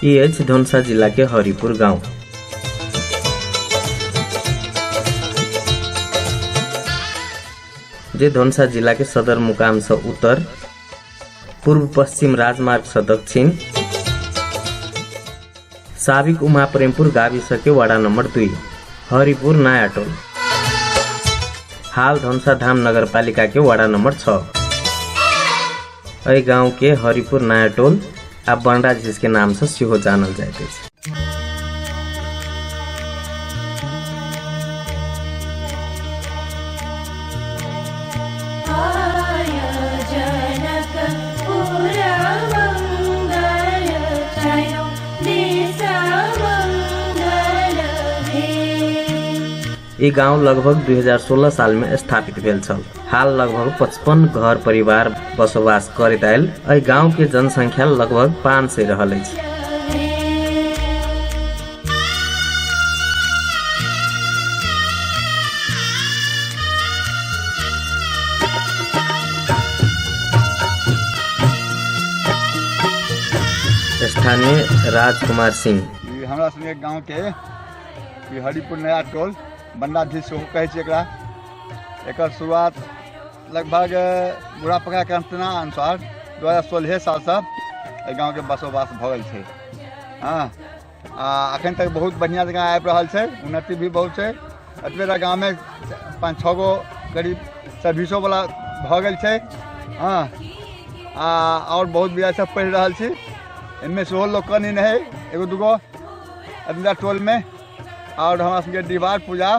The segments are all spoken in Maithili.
ई अछि धनुषा जिला के हरिपुर गांव। जे धनुषा जिला के सदरमुकाम से उत्तर, पूर्व पश्चिम राजमार्ग से दक्षिण, साबिक उमा प्रेमपुर गाविस के वडा नंबर 2, हरिपुर नयाँ टोल, हाल धनुषा धाम नगरपालिका के वडा नंबर 6। एहि गांव के हरिपुर नयाँ टोल आ बनराज के नाम से सेहो जानल जाइत अछि। ई गांव लगभग 2016 साल में स्थापित भेल छल। हाल लगभग 55 घर परिवार बसोबास करैत आयल। एहि गांव के जनसंख्या लगभग 500 रहल अछि। स्थानीय राजकुमार सिंह। ई हमरा सबके गांव के ई हरिपुर नया टोल बनराधीश सेहो कहै छै एकरा। एकर शुरुआत लगभग बूढ़ा पका के अंतना अनुसार 2016 सालसँ एहि गाँवके बसोबास भऽ गेल छै। हँ, आ अखन तक बहुत बढ़िआँ जकाँ आबि रहल छै, उन्नति भी बहुत छै। एतबे टा गाममे 5-6 गो करीब सर्विसोवला भऽ गेल छै। हँ, आ आओर बहुत विद्यार्थी सब पढ़ि रहल छी। एहिमे सेहो लोक कनि नहि है, एगो दूगो एतबा टोलमे। और हमरा सबके डिहबार पूजा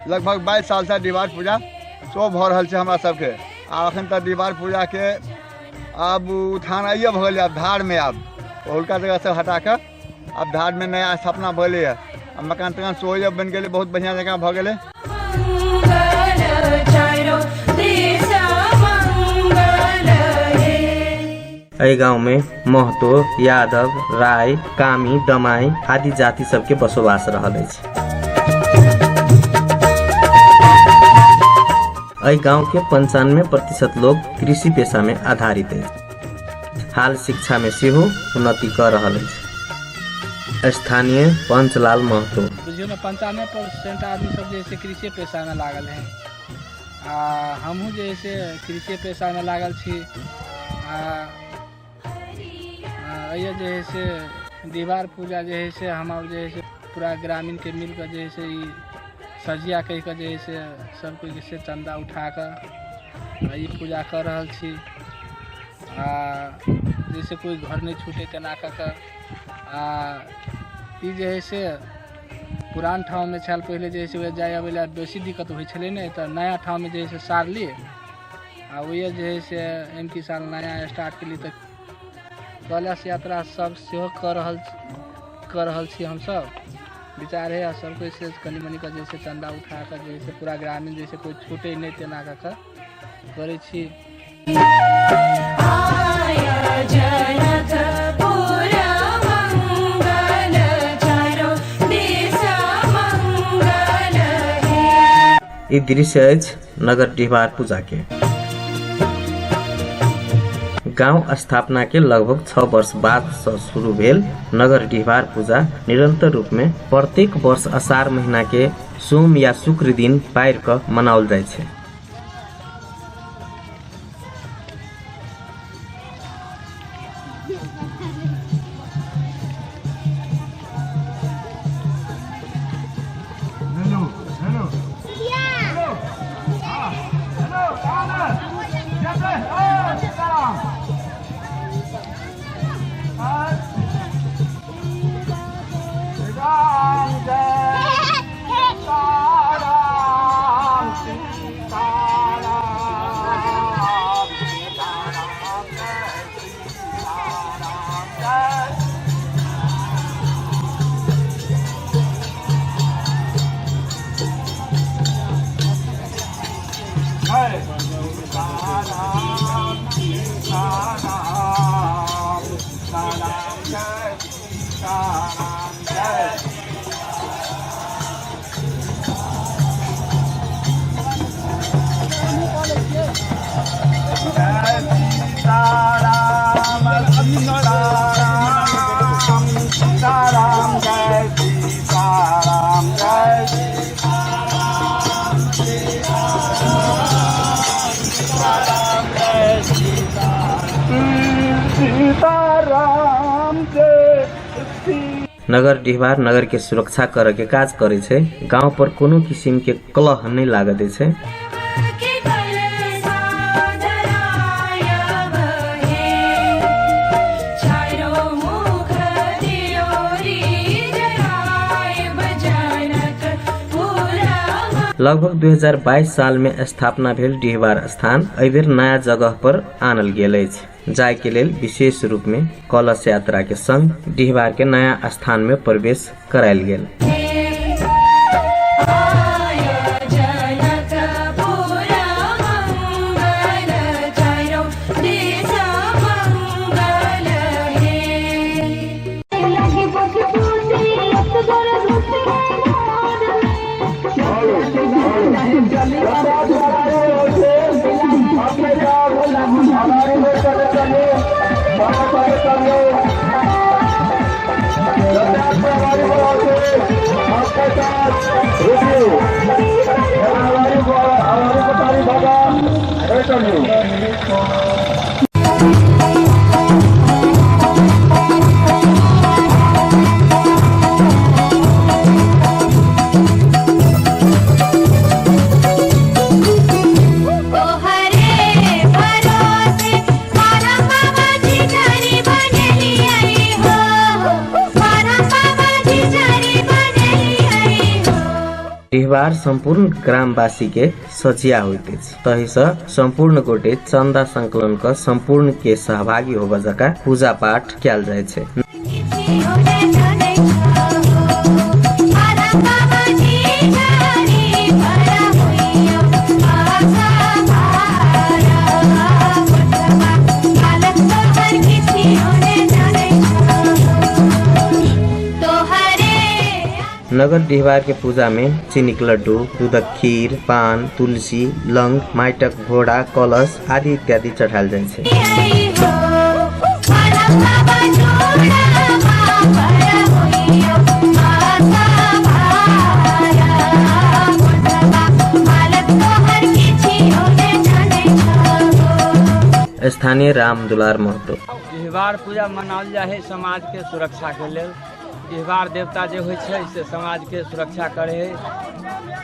लगभग 22 साल से डिहबार पूजा सेहो भऽ रहल छै हमरा सबके। आ अखन तक डिहबार पूजाके आब उत्थान आइए भऽ गेलै। आब धारमे आब हुनका जगह से हटा कऽ आब धारमे नया स्थापना भऽ गेलैए। आ मकान तकान सेहो ये बनि गेलै, बहुत बढ़िआँ जकाँ भऽ गेलै। एहि गांव में महतो, यादव, राय, कामी, दमाई आदि जाति सबके बसोबास रहल अछि। एहि गांव के 95% लोग कृषि पेशा में आधारित अछि। हाल शिक्षा में सेहो उन्नति कऽ रहल अछि। स्थानीय पंचलाल महतो। बुझियौ ने 95% आदमी सब जे है से कृषि पेशा में लागल है। आ हमहूँ जे है से कृषि पेशा में लागल छी। आ एहिए जे है से डिहबार पूजा जे है से हम जे है से पूरा ग्रामीण के मिल कऽ जे है से ई सझिया कहि कऽ जे है से सब कोइ जे से चन्दा उठा कऽ ई पूजा कऽ रहल छी। आ जैसे कोइ घर नहि छूटे तेना कऽ कऽ। आ ई जे है से पुरान ठाममे छल, पहिले जे है से जाय अबै लए बेसी दिक्कत होइ छलै ने, तऽ नया ठाममे जे है से सारली। आ ओहिए जे है से एमकी साल नया स्टार्ट केली तऽ कलश यात्रा सब सेहो कऽ रहल छी हमसब। विचार है आ सब कोइ से कनि मनि कऽ जे है से चन्दा उठा कऽ जे है से पूरा ग्रामीण जे है से कोइ छूटे नहि तेना कऽ कऽ करै छी। ई दृश्य अछि नगर डिहबार पूजा के। गांव स्थापना के लगभग 6 वर्ष बाद से शुरू भेल नगर डिहबार पूजा निरंतर रूप में प्रत्येक वर्ष अषाढ़ महीना के सोम या शुक्र दिन पारि कऽ मनाओल जाइ छै। सीताराम जय श्री। नगर डिहबार नगर के सुरक्षा करे के काज करे छै। गांव पर कोनो किसिम के कलह नहीं लागऽ दै छै। लगभग 2022 साल में स्थापना भेल डिहबार स्थान एहिबेर नया जगह पर आनल गेल अछि, जाय के लेल विशेष रूप में कलश यात्रा के संग डिहबार के नया स्थान में प्रवेश करायल गेल। डिहबार सम्पूर्ण ग्रामवासी के सचिया होइत अछि, तही से सम्पूर्ण गोटे चन्दा संकलन क सम्पूर्ण के सहभागी होबऽ जका पूजा पाठ कयल जाइ छै। नगर डिहबार के पूजा में चीनी के लड्डू, दूधक खीर, पान, तुलसी, लंग, माटिक घोड़ा, कलश आदि इत्यादि चढ़ायल जाइ छै। स्थानीय राम दुलार महतो। डिहबार पूजा मनाओल जाइ है समाज के सुरक्षा के लेल। डिहबार देवता जे होइ छै से समाज के सुरक्षा करे है,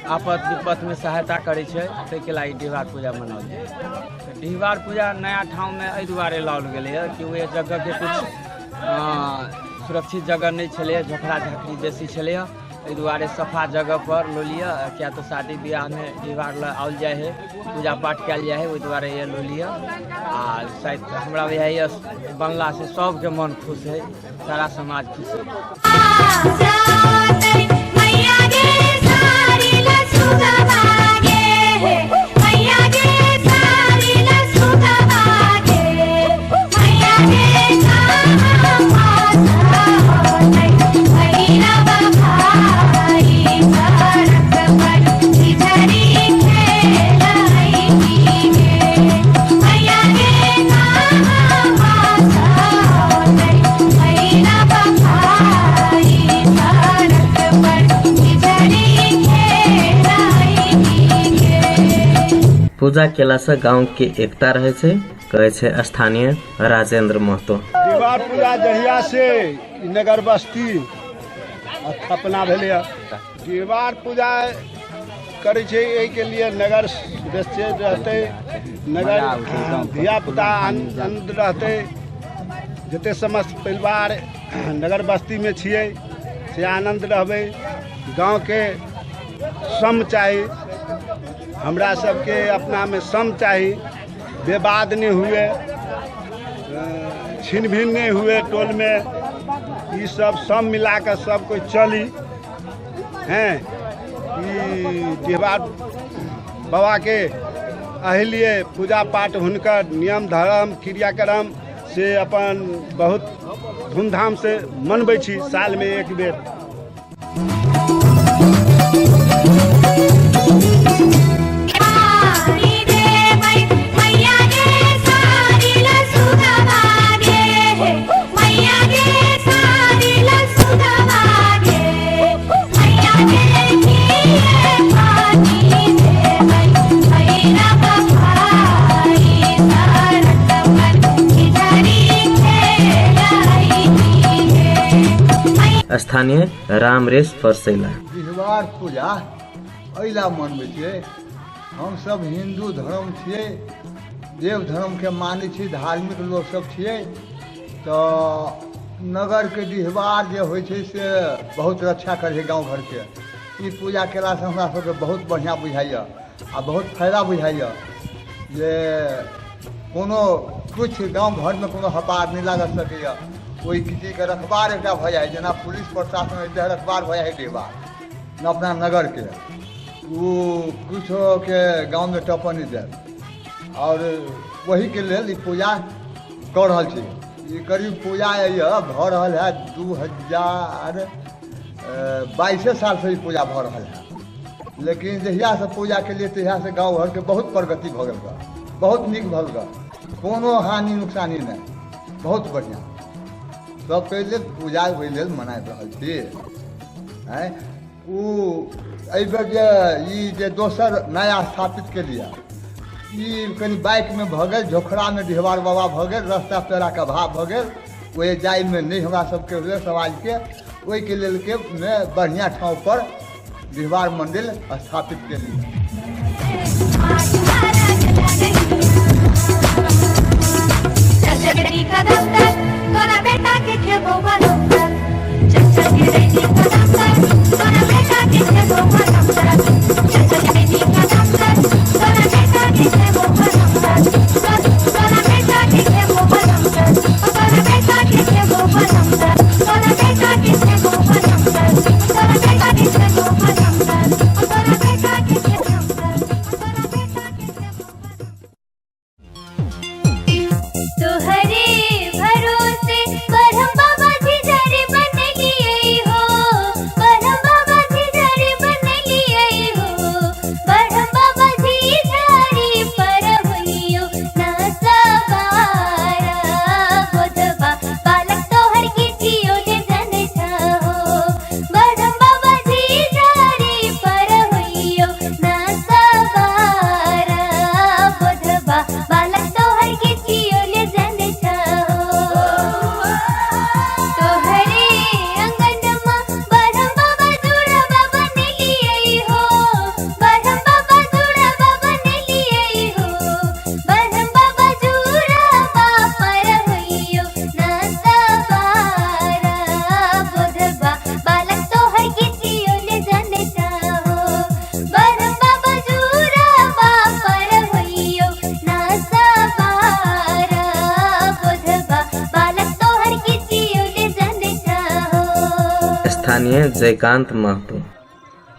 आपद विपद में सहायता करे छै, ताहिके लागि डिहबार पूजा मनाओल जाइ है। डिहबार पूजा नया ठाम में एहि दुआरे लाओल गेलैए कि ओहि जगह के कुछ सुरक्षित जगह नहीं छलैए, झोखड़ा झाँखड़ी बेसी छलैए, एहि दुआरे सफा जगह पर लऽ लिअ, किया तऽ शादी ब्याहमे डिहबार लऽ आओल जाइ है, पूजा पाठ कयल जाइ है, ओहि दुआरे ये लऽ लिअ। आ शायद हमरा बुझाइए बनला से सबके मन खुश है, सारा समाज खुश है। पूजा केला से गांव के एकता रहे छै, कहै छै स्थानीय राजेंद्र महतो। डिहबार पूजा जहिया से नगर बस्ती स्थापना भेलै, डिहबार पूजा करै छै एहिके लिए नगर सुरक्षित रहतै, नगर धियापुता आनन्द रहतै, जते समस्त परिवार नगर बस्तीमे छियै से आनन्द रहबै। गाँवके सम चाही, हमरा सबके अपनामे सम चाही, विवाद नहि हुए, छिन भिन नहि हुए टोलमे, ई सब सब मिला कऽ सब कोइ चली हैं। ई डिहबार बाबाके एहि लिए पूजा पाठ हुनकर नियम धर्म क्रियाक्रम से अपन बहुत धूमधाम से मनबै छी सालमे एक बेर। स्थानीय रामरेश परसैला। डिहबार पूजा एहि लए मनबै छियै, हमसब हिन्दू धर्म छियै, देव धर्मके मानै छी, धार्मिक लोकसब छियै। तऽ नगरके डिहबार जे होइ छै से बहुत रक्षा करै छै गाँव घरके। ई पूजा केलासँ हमरा सबके बहुत बढ़िआँ बुझाइए आ बहुत फायदा बुझाइए जे कोनो किछु गाँव घरमे कोनो हपार नहि लागऽ सकैए। ओहि चीजके रखबार एकटा भऽ जाइ है, जेना पुलिस प्रशासन होइते रखबार भऽ जाइ है डिहबार अपना नगरके, ओ किछोके गाँवमे टपऽ नहि देत। आओर ओहीके लेल ई पूजा कऽ रहल छी। ई करीब पूजा भऽ रहल है 2022 सालसँ ई पूजा भऽ रहल है। लेकिन जहियासँ पूजा केलियै तहियासँ गाँव घरके बहुत प्रगति भऽ गेल, बहुत नीक भऽ गेल, कोनो हानि नुकसानी नहि, बहुत बढ़िआँ। सबके लेल पूजा ओहि लेल मनाबि रहल छी। आँय ओ एहिबेर जे ई जे दोसर नया स्थापित केलियै, ई कनि बाइकमे भऽ गेल, झोखरामे डिहबार बाबा भऽ गेल, रास्ता पेड़ाके अभाव भऽ गेल, ओहि जाइमे नहि हमरा सबके भेलै समाजके, ओहिके लेल के मे बढ़िआँ ठाँवपर डिहबार मन्दिर स्थापित केलियै। तोहरे भरोसे परम बाबा जी जरे बन लिए हो, परम बाबा जी जरे बन लिए हो, परम बाबा जी झारी पर हुइयो ना सवारा बोधबा बालक तोहर गीतियो ने जन हो, परम बाबा जी झारी पर हुइयो ना सवारा बोधबा बालक तोहर गीतियो ने जन हो। तोहरे अंगनमा बरम बाबा जुड़ा बाबा ने लिए हो, बरम बाबा जुड़ा बाबा ने लिए हो, बरम बाबा जुड़ा बापर हुइयो ना सवारा बोधबा बालक तोहर गीतियो ने जन हो, बरम बाबा जुड़ा बापर हुइयो ना सवारा बोधबा बालक तोहर गीतियो ने जन हो। स्थानीय जयकांत महतो।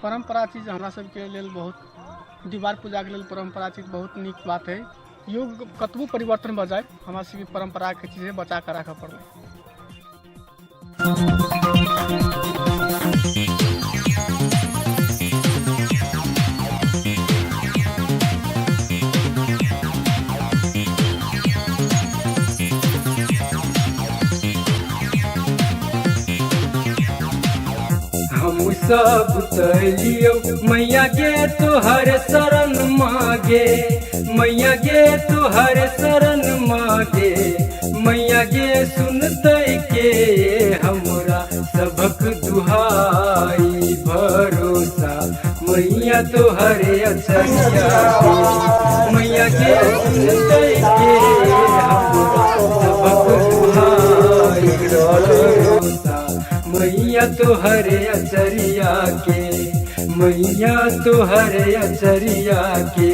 परम्परा चीज हमरा सबके लेल बहुत डिहबार पूजाके लेल परम्परा चीज बहुत नीक बात है। युग कतबो परिवर्तन भऽ जाय, हमरा सबके परम्पराके चीज बचा कऽ राखऽ पड़लै। हम सब तलियो मैया गे तोहर शरण मागे, मैया गे तोहर शरण मागे, मैया गे सुनते के हमरा सबक दुहाई भरोसा, मैया तोहर अचरिया के, मैया गे सुनते के हमरा सबक दुहाई भरोसा, मैया तोहर अचरिया के, मैया तोहर अचरिया के।